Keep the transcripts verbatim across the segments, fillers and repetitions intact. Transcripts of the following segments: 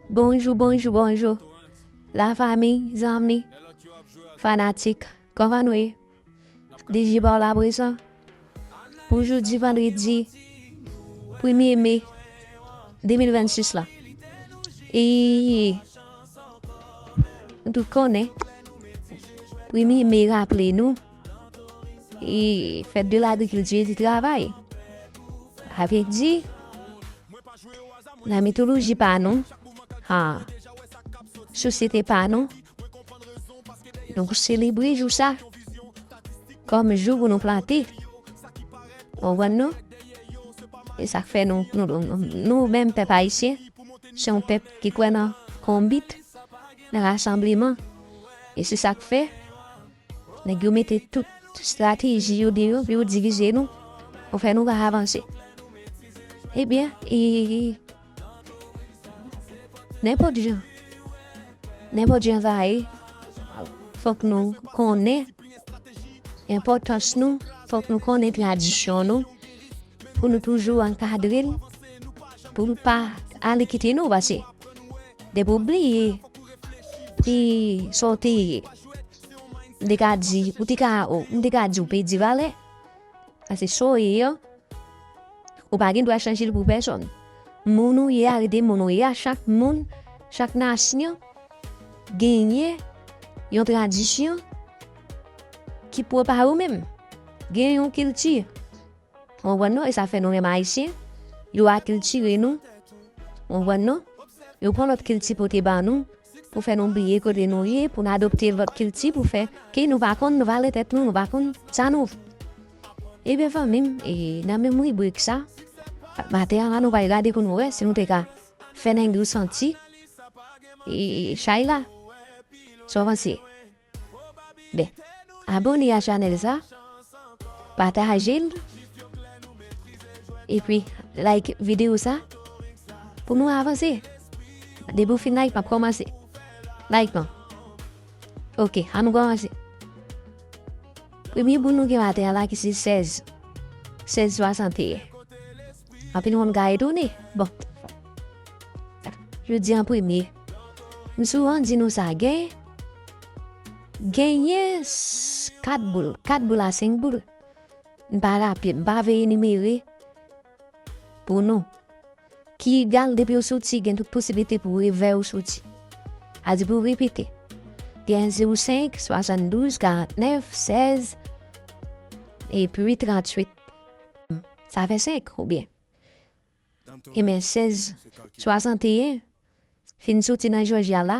Bonjou, bonjou, bonjou. Lafanmi, zanmi, fanatik, kòman nou ye? D J Paul la prezan. Pou jodi vandredi premye me de mil vennsis la. E nou tout konnen, premye me raple nou, e fèt de lagrikilti e di travay. Sa vle di, nan mitoloji pa nou, ha, sosyete pa nou, nou selebre jou sa kòm jou pou nou plante. Ou konprann nou? E sa k fè nou, nou, nou, nou menm pèp ayisyen, se yon pèp ki kwè nan konbit, nan rasanbleman. E se sa k fè nèg yo mete tout estrateji yo deyò pou yo divize nou, pou fè nou pa avanse. Ebyen, e, nenpòt jan, nenpòt jan sa ye, fòk nou konnen enpòtans nou, fòk nou konnen tradisyon nou, pou nou toujou ankadre l, pou l pa ale kite nou, paske depi w bliye ki sa w te ye, m te ka di, ou te ka, o, m te ka di w pèdi valè. Paske sa w ye an, ou pa gen dwa chanje l pou pèsòn. Moun ou ye a rete moun ou ye a, chak moun, chak nasyon genyen yon tradisyon ki pwòp a yo menm. Gen yon kilti. Ou konprann non? E sa fè nou menm ayisyen, yo akiltire nou. Ou konprann non? Yo pran lòt kilti pote ban nou, pou fè nou bliye kote nou ye, pou n adopte lòt kilti, pou fè ke nou pa konn valè tèt nou, nou pa konn sa nou. Ebyen, fanmi m, e nan menm ribrik sa, maten an la, nou pral gade pou nou wè si nou te ka fè nèg yo santi, e, e, chay la. Sa w panse? Ben, abòne a chanèl sa, pataje l, epi like videyo sa, pou nou avanse. Depi w fin like, m ap kòmanse. Like mwen. Ok, ann nou kòmanse. Premye boul nou gen maten an la ki se sèz. Sèz swasanteyen. Anpil moun ka etone. Bon. Jodi an premye. M souvan di nou sa, gen, genyen s-, kat boul, kat boul a senk boul. M pa raple, m pa vle enimere pou nou. Ki egal depi w soti, gen tout posiblite pou revè w soti. A di pou w repete. Gen zewo senk, swasanndouz, karantnèf, sèz, epi tranntuit. Sa fè senk, oubyen? Ebyen, sèz swasanteyen, fin soti nan Jòji a la,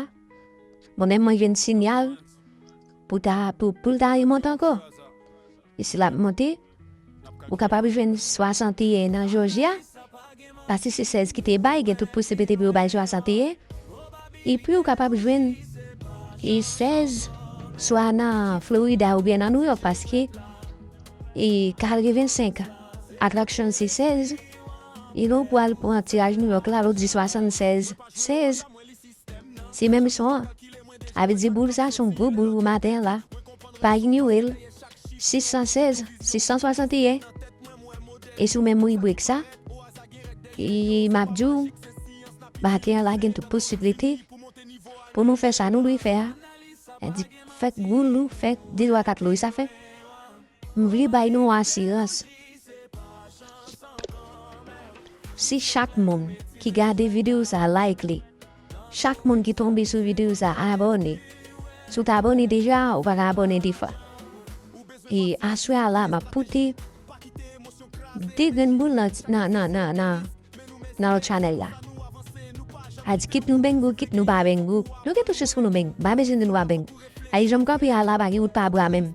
mwen menm mwen jwenn siyal pou ta, pou, pou l ta remonte ankò. E si l ap monte, ou kapab jwenn swasanteyen nan Jòji a, paske se sèz ki te bay, gen tout posiblite pou yo bay swasanteyen. Epi ou kapab jwenn e sèz swa nan Florida oubyen nan Nouyòk, paske e katrevensenk atraksyon se sèz. E lè w pral pran tiraj Nouyòk la, lè w di swasannsèz sèz, se menm son an. Sa vle di boul sa se yon gwo boul pou maten an la. Pa inyore l. Sis san sèz, sis san swasanteyen. E sou menm ribrik sa, e m ap di w, maten an la gen tout posiblite pou nou fè sa nou dwe fè a. Sa di, fè boul nou, fè de twa kat lori sa fè. M vle bay nou asirans. Si chak moun ki gade videyo sa like li, chak moun ki tonbe sou videyo sa abòne. Si w t abòne deja, ou pa ka abòne de fwa. E aswè a la, m ap pote de grenn boul nan, nan, nan, nan, nan, nan lòt chanèl la. A di kit nou beng ou, kit nou pa beng ou. Nou gen tout chans pou nou beng. M pa bezwen di nou pa beng. A di jan m kanpe a la, pa gen wout pa bra menm.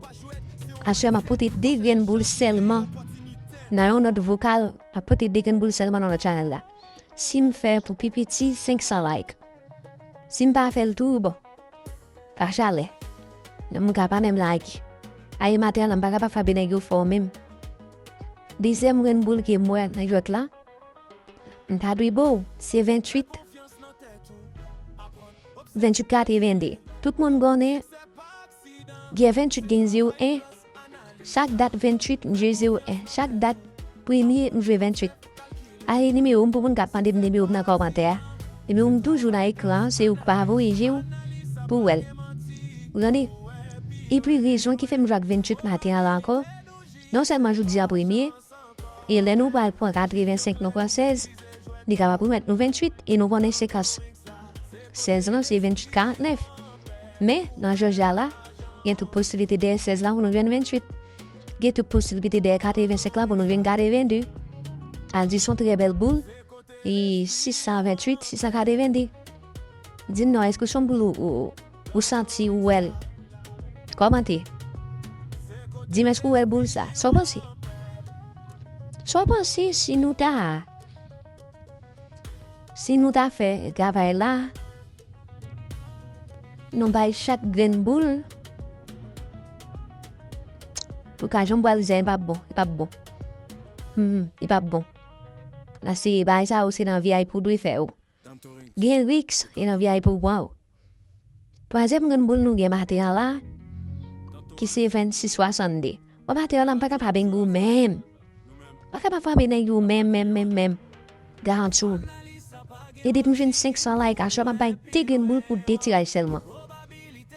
Aswè a, m ap pote de grenn boul sèlman. Nan yon nòt vokal, m ap pote de grenn boul sèlman nan lòt chanèl la. Si m fè pou pi piti senk san like. Si m pa fè l tou, bon. Pa chalè. Nan m ka pa menm like. Aye maten an la, m pa kapab frape nèg yo fò menm. Dezyèm grenn boul ke m wè nan jwèt la, m ta dwe ba w, se venntuit. Venntuit katrevende. Tout moun konnen, gen venntuit, gen zewo en. Chak dat venntuit, m jwe zewo en. Chak dat premye, m jwe venntuit. Aye nimewo m pou moun k ap mande m nimewo m nan kòmantè a. Epi ou m toujou nan ekran an, se ou k pa voye je w pou w wè l. Ou tande? Epi rezon ki fè m jwe ak venntuit maten an la ankò, non sèlman jodi a premye, e lè nou pral pran katrevensenk, nou pran sèz, li kapab remèt nou venntuit, e nou konnen sekans sèz lan se venntuit karantnèf. Men, nan Jòjya la, gen tout posiblite dèyè sèz la pou nou jwenn venntuit. Gen tout posiblite dèyè katrevensenk la pou nou jwenn katrevenndi. Al di se yon trè bèl boul, e sis san venntuit, sis san katrevenndi. Di m non, èske se yon boul ou, ou, ou santi ou wè l? Kòmante. Di m èske ou wè boul sa? Sa w panse? Sa w panse si nou ta, si nou ta fè travay la, nou bay chak grenn boul? Pou ka jan m pral di a, li p ap bon, li p ap bon. Hmm, li p ap bon. Nan se bagay sa yo, se nan V I P ou dwe fè yo. Gen risk, e nan V I P ou pran yo. Twazyèm grenn boul nou gen maten an la, ki se vennsis swasannde. Bon, maten an la, m pa kapab benyen ou menm. M pa kapab frape nèg yo menm, menm, menm, menm. Garanti w. E depi m jwenn senk san like, aswè m ap bay de grenn boul pou de tiraj sèlman.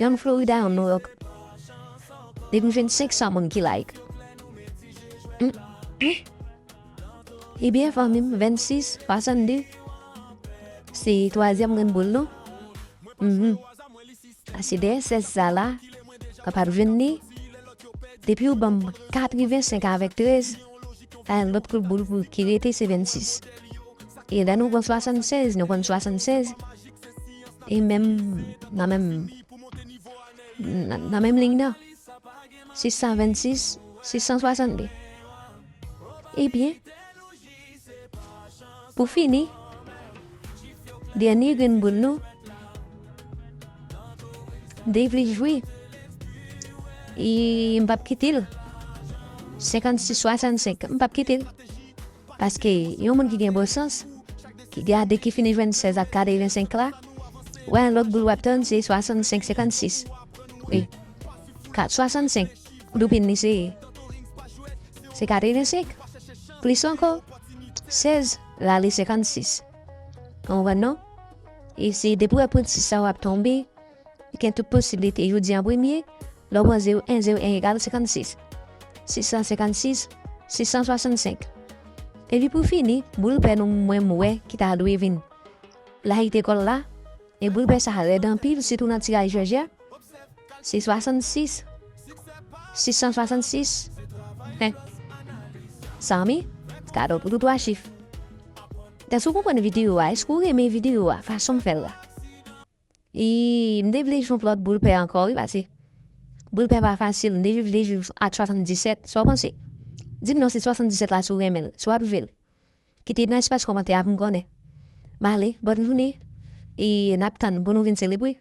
Yonn Florida, yonn Nouyòk. Depi m jwenn senk san moun ki like. Hmm, hmm. Ebyen, fanmi m, vennsis swasannde, se twazyèm grenn boul nou. Mhm. A, se dèyè sèz sa la, w kapab jwenn li. Depi ou ban m katrevensenk avèk trèz, a, lòt kout boul pou ki rete se vennsis. E lè nou pran swasannsèz, nou pran swasannsèz. E menm, nan menm, nan, nan menm liy nan. Sis san vennsis, sis san swasannde. Ebyen, pou fini, dènye grenn boul nou, m te vle jwe. E m p ap kite l. Senkannsis swasannsenk, m p ap kite l. Paske yon moun ki gen bon sans, ki gade, ki fini jwenn sèz ak katrevensenk la, wè, lòt boul w ap tann se swasannsenk senkannsis. Wi. Kat swasannsenk, doupin li se, se katrevensenk. Plis ankò, sèz, l ale senkannsis. Ou konprann non? E se depi w wè pwen sis sa w ap tonbe, gen tout posiblite jodi an premye, lè w pran zewo en, zewo en egal senkannsis. Sis san senkannsis, sis san swasannsenk. Epi pou fini, boul pè nou mwen m wè ki ta dwe vin layite kò l la, e boul pè sa rèd anpil, sitou nan tiraj Jòjya, se swasannsis, sis san swasannsis. Hen. Sanmi, kado pou tout twa chif. Èske w konprann videyo a? Èske w renmen videyo a, fason m fè l la? E m te vle jwe yon lòt boul pè ankò, wi, pase boul pè pa fasil. M te vle jwe ak swasanndisèt. Sa w panse? Di m non, se swasanndisèt la si w renmen l, si w ap jwe l. Kite nan espas kòmantè a pou m konnen. M ale, bòn jounen. E n ap tann pou nou vin selebre.